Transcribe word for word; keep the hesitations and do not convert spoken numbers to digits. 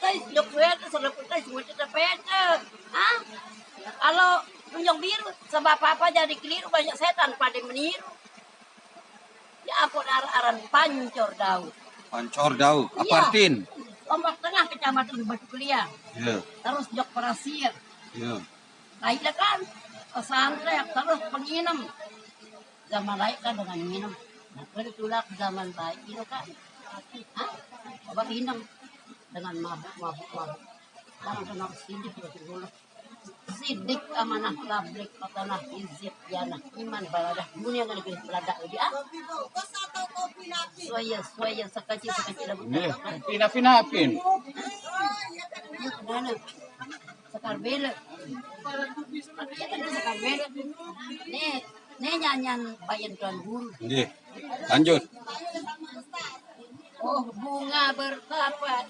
Jok suete, sudah putus, sudah pete. Hah? Kalau tunjang biru, sebab apa jadi keliru, banyak setan pada meniru. Ya ampun, ar-, aran Pancor Daud. Pancor Daud. Apa Iya. Artin? Lombok Tengah, Kecamatan Batu Kuliah. Ya, Terus Jok Parasir. Ya. Nah, iya kan, pesantren, terus penginem. Zaman baik kan dengan nginem. Nah, kan tulak zaman baik itu kan. Hah? Coba inem dengan mabuk, mabuk, mabuk. Jangan kena sidik itu dulu. Sidik amanah tablik matanah izib yanah iman baladah dunia ngan kena beladak lagi ah. Suaya, suaya, sakaci, sakaci dah. Nih, pina-pinapin. Ya kemana? Sekar bela. Tapi ya kan sekar bela. Nih, nih nyanyian bayan Tuan Guru. Nih, lanjut. Oh bunga bertapa